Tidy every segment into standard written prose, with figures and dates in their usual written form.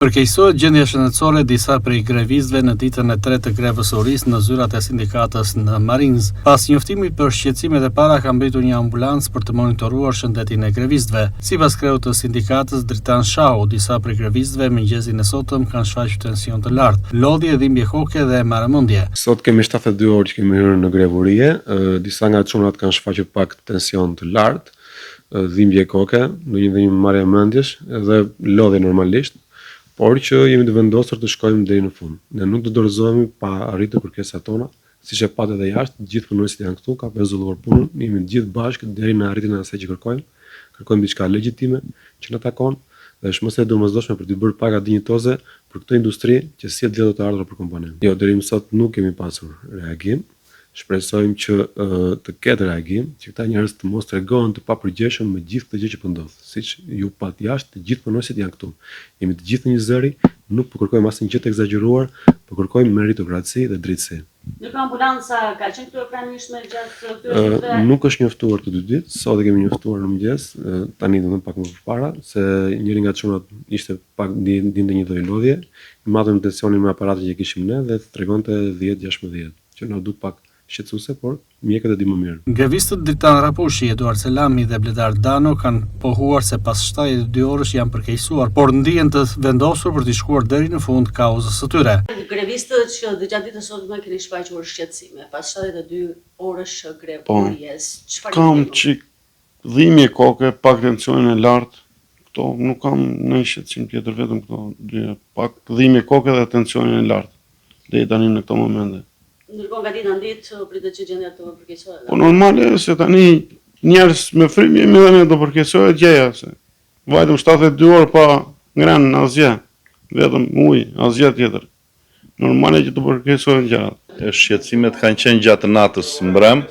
Përkeqësohet gjendja shëndetësore e disa prej grevistëve në ditën e tretë të grevës së urisë në zyrat e sindikatës në Marinzë. Pas njoftimit për shqetësimet e para ka mbërritur një ambulancë për të monitoruar shëndetin e grevistëve. Sipas kreut të sindikatës Dritan Shahu, disa prej grevistëve mëngjesin e sotëm kanë shfaqur tension të lartë, lodhje, dhimbje koke dhe marramendje. Sot kemi 72 orë që kemi hyrë në grevë urie, disa nga çunat kanë shfaqur pak tension të lartë, dhimbje koke, ndonjë dhe një marrje mendjesh dhe lodhje normalisht, por që jemi të vendosur të shkojmë deri në fund. Ne nuk do dorëzohemi pa arritur kërkesat tona, siç e patë edhe jashtë, të gjithë punonjësit janë këtu, ka pezulluar punën, jemi të gjithë bashkë deri në arritjen e asaj që kërkojmë, kërkojmë diçka legjitime që na takon dhe është më se e domosdoshme për t'i bërë paga dinjitoze për këtë industri që sjell gjithë ato të ardhura për kompaninë. Jo, deri më sot nuk kemi pasur reagim, Shpresojmë që të ketë reagim, që këta njerëz të mos tregohen të papërgjegjshëm me gjithë këtë gjë që po ndodh. Siç ju patë jashtë, të gjithë punonjësit janë këtu. Jemi të gjithë në një zëri, nuk po kërkojmë asnjë gjë të ekzagjeruar, po kërkojmë meritokraci dhe drejtësi. Ndërkohë ambulanca ka qenë këtu e pranishme gjatë këtyre ditëve? Nuk është njoftuar këto dy ditë, sot e kemi njoftuar në mëngjes, tani domethënë pak më përpara, se njëri nga çunat ishte pak ndjente një lloj lodhje, i matëm tensionin me aparatin që kishim ne dhe tregonte 10-16, që na u duk pak shqetësuese, por mjekët e dinë më mirë. Grevistët Dritan Rrapushi, Eduard Selami dhe Bledar Dano kanë pohuar se pas 72 orësh janë përkeqësuar, por ndihen të vendosur për t'i shkuar deri në fund kauzës së tyre. Grevistët që dhe gjatë ditës sotme keni shfaqur shqetësime, pas 72 orësh grevë Po, uries, çfarë kam keni? çik dhimbje koke, pak tensionin e lartë, këto nuk kam ndonjë shqetësim tjetër, vetëm këto dy, pak dhimbje koke dhe tensionin e lartë, deri tani në këto momente. Ndërkohë nga dita në ditë pritet që gjendja të përkeqësohet. Po normale se tani njerëz me frymë jemi dhe ne do përkeqësohet gjëja se vajtëm 72 orë pa ngrënë asgjë, vetëm ujë, asgjë tjetër. Normale që të përkeqësohen gjërat. Shqetësimet kanë qenë gjatë natës mbrëm.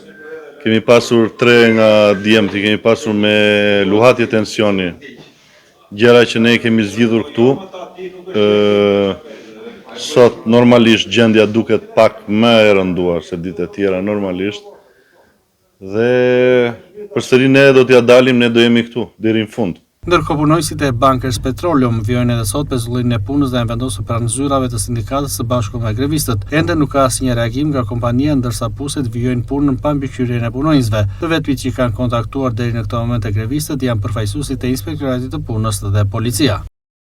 Kemi pasur tre nga djemtë, i kemi pasur me luhatje tensioni. Gjëra që ne i kemi zgjidhur këtu. Ë sot normalisht gjendja duket pak më e rënduar se ditët e tjera normalisht. Dhe përsëri ne do t'ia dalim, ne do jemi këtu deri në fund. Ndërkohë punonjësit e Bankers Petroleum vijojnë edhe sot pezullimin e punës dhe janë vendosur pranë zyrave të sindikatës së bashku me grevistët. Ende nuk ka asnjë reagim nga kompania ndërsa puset vijojnë punën pa mbikëqyrjen e punonjësve. Të vetmit që kanë kontaktuar deri në këto momente grevistët janë përfaqësuesit e Inspektoratit të Punës dhe policia.